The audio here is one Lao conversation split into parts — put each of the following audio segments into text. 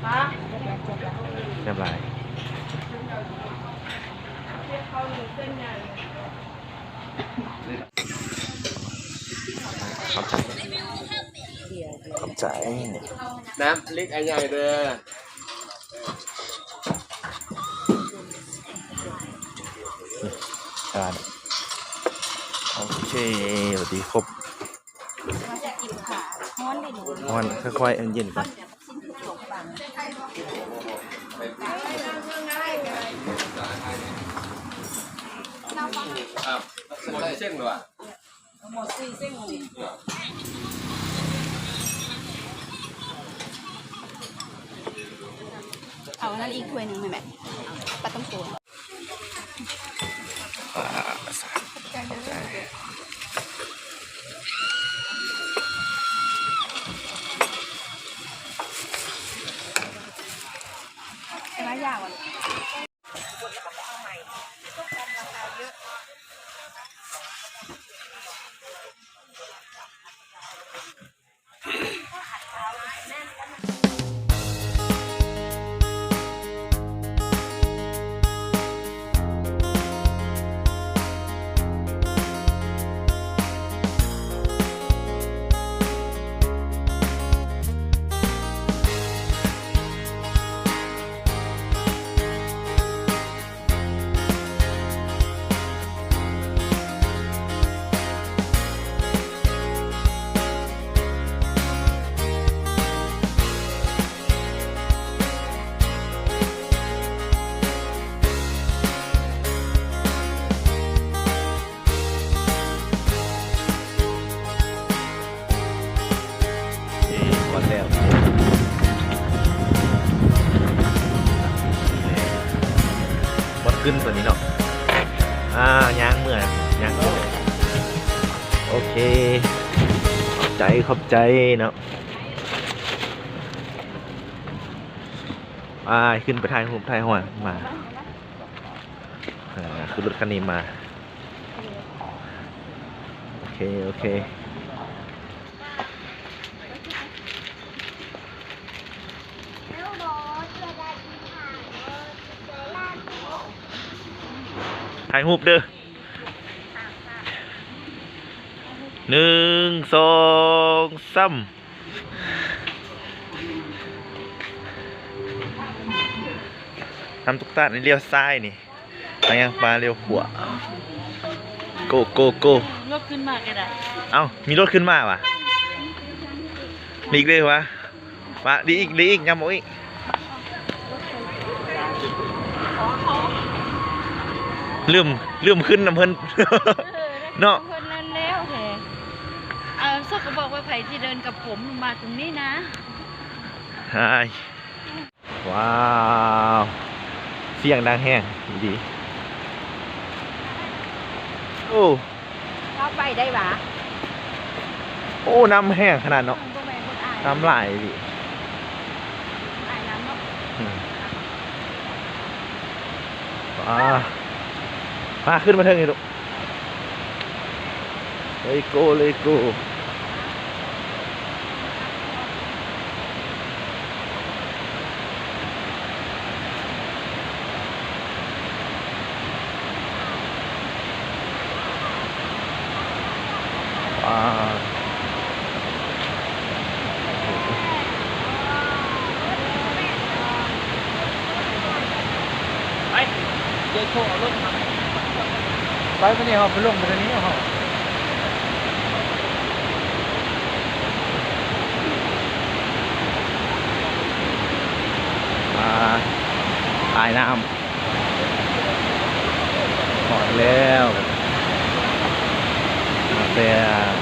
ຮຽບຮ້ອຍ. ຂອບໃຈ ຂອບໃຈ. ນ້ຳເລັກ ໄອ້ໃຫຍ່ເດີ. ໂອເຄ ສະຫວັດດີຄົບ. ຮ້ອນ ຄ່ອຍໆ ໃຫ້ມັນເຢັນກ່ອນ. ເສັ້ນ ເສັ້ນ ເອົາອັນນັ້ນອີກຖ້ວຍໜຶ່ງແມ່ນແຫຼະ ປາຕ້ອງໂກ. ອ່າ ຫຼາຍຢ່າງວ່ະ. ນີ້ ຮອດແລ້ວ ບ່ອນຂຶ້ນຕົວນີ້ເນາະ. ອ່າ ຍ່າງເມືອ ຍ່າງເມືອ. ໂອເຄ ຂອບໃຈ ຂອບໃຈເນາະ. ໄປ ຂຶ້ນໄປຖ່າຍຮູບຖ່າຍຮອຍມາ. ອ່າ ຂຶ້ນລົດຄັນນີ້ມາ. ໂອເຄ ໂອເຄ ຖ່າຍຮູບເດີ. ໜຶ່ງ ສອງ ສາມ. ນ້ຳຕົກຕາດນີ້ລ້ຽວຊ້າຍນີ້ ທາງຍ່າງປ່າລ້ຽວຂວາ. ໂກ ໂກ ໂກ. ລົດຂຶ້ນມາກໍໄດ້. ເອົ້າ ມີລົດຂຶ້ນມາຫວາ? ຫຼີກເລີຍຫວາ? ມາ ດີອີກ ດີອີກ ຍ່ຳອອກອີກ. ລືມ ລືມຂຶ້ນນຳເພິ່ນ ເອີ ເນາະ ນຳເພິ່ນນັ້ນແລ້ວແທ້. ເອີ ເຂົາກໍບອກວ່າໃຜທີ່ເດີນກັບຜົມມາຕົງນີ້ນະ. ຫາຍ ວ້າວ ສຽງດັງແຮງອີ່ຫຼີ. ໂອ້ ເຮົາໄປໄດ້ຫວາ? ໂອ້ ນ້ຳແຮງຂະໜາດເນາະ. ເອີ ບໍ່ແມ່ນບໍ່ອາຍ ນ້ຳຫຼາຍອີ່ຫຼີ. ອາຍນ້ຳເນາະ. ອືມ ປາ ປາ ຂຶ້ນມາເທິງນີ້ລູກ. ເລີຍໂກ ເລີຍໂກ. ໄປ ເດີນໂທເອົາລົດມາ ໄປ ມື້ນີ້ເຮົາໄປລົງມື້ນີ້ເຮົາ ອ່າ ອ້າຍນ້ຳ ຮອດແລ້ວ ຮອດແລ້ວ.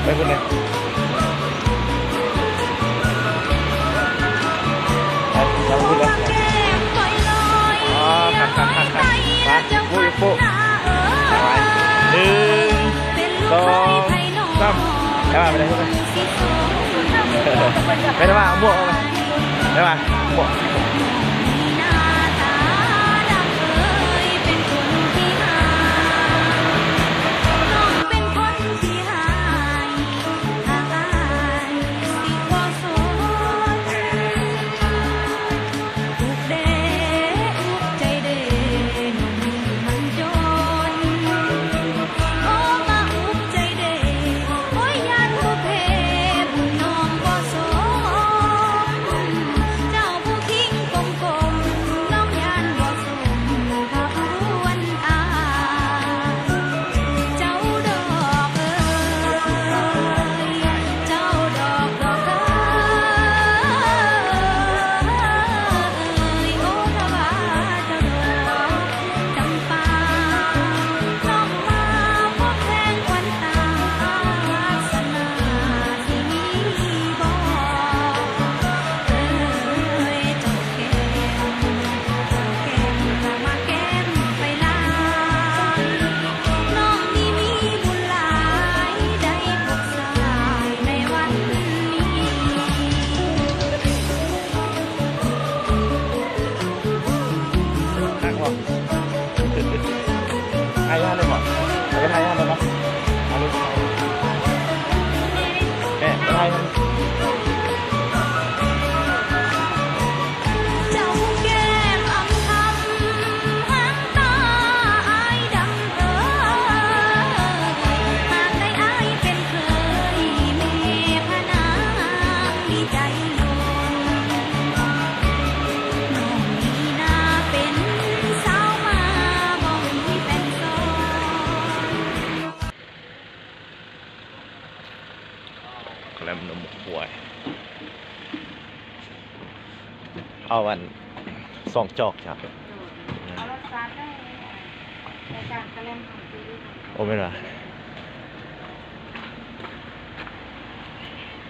ໄປພຸ້ນເລີຍ ໄປ ໄປພຸ້ນເລີຍ. ອໍ ຄັກໆໆໆ ໄປ ໂອ້ຍ ໂປ້ ໄປ ໜຶ່ງ ສອງ ສາມ ໄປ ໄປ ໄປ ໄປ ໄປ ເອົາໝວກອອກມາ. ໄປວ່າ ຖ່າຍງານໄດ້ບໍ່? ເອົາໄປຖ່າຍງານໄດ້ບໍ່? ເອົາເລີຍ ແມ່ ໄປຖ່າຍງານ. ກະແລັມນົມຄວາຍ ເອົາອັນ ສອງຈອກຈ້ະ. ໂດຍ ເອົາລົດຊາດໄດ້ ໃນການກະແລັມຂອງທີ່ ໂອ ແມ່ນຫວາ?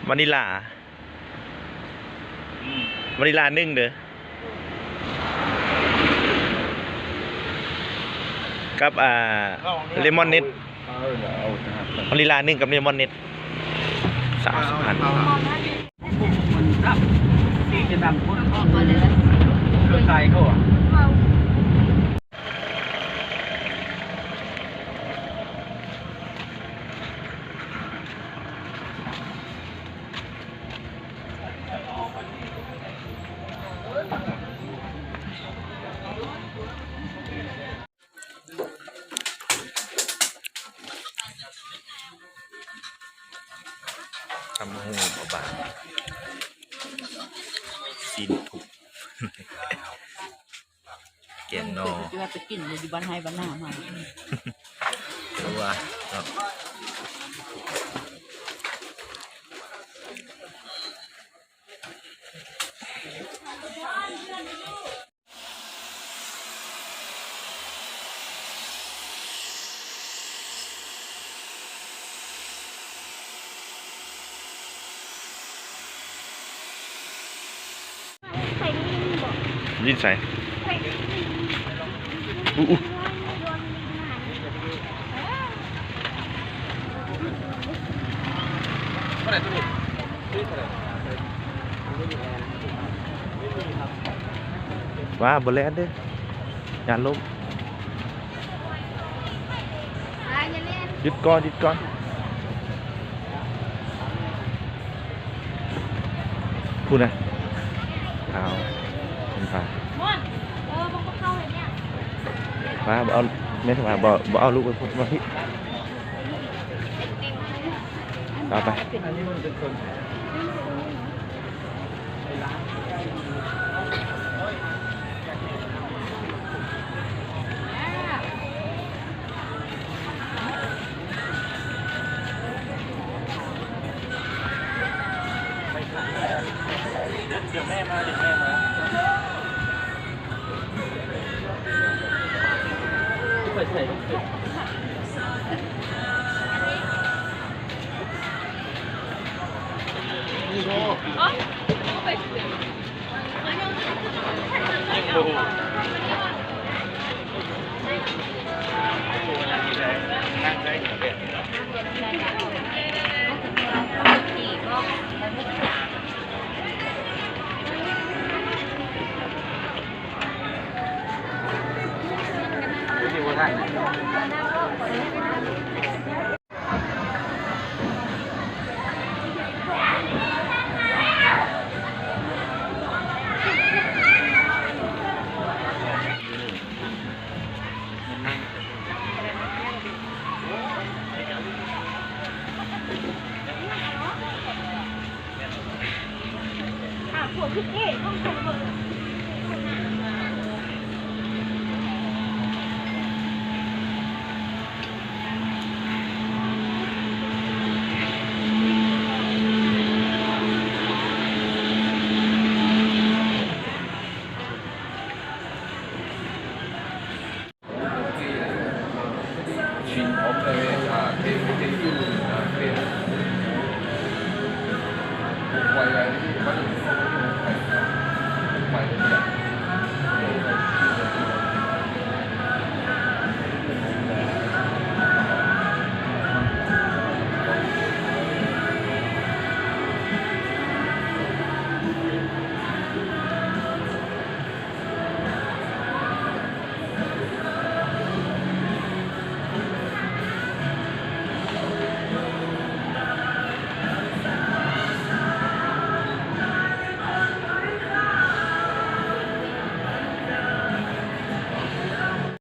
ວານິລາ ວານິລາໜຶ່ງເດີ ກັບ ອ່າ ເລມອນເນັດ. ວານິລາໜຶ່ງກັບເລມອນເນັດ ສາມສິບພັນ. ຕຳຫຸ່ງເອົາບາງ ຊີ້ນທຸບ ແກງໜໍ່ ຊິວ່າໄປກິນຢູ່ບ້ານໄຮ່ບ້ານນາມາ ຫຼືວ່າເນາະ. ວ້າ ບໍ່ແລ່ນເດີ້ ຢ້ານລົ້ມ. ຢຸດກ່ອນ ຢຸດກ່ອນ ພຸ້ນນະ ເອົາ ເປັນພາ ມອນ ເອີ ບໍ່ເຂົ້າເຮັດຫຍັງ ມາ ບໍ່ເອົາ ແມ່ນວ່າບໍ່ ບໍ່ເອົາລູກໄປພຸ້ນ ມາພີ້ ເອົາໄປ. ນີ້ບໍ່ ມັນບໍ່ໄດ້. Why are you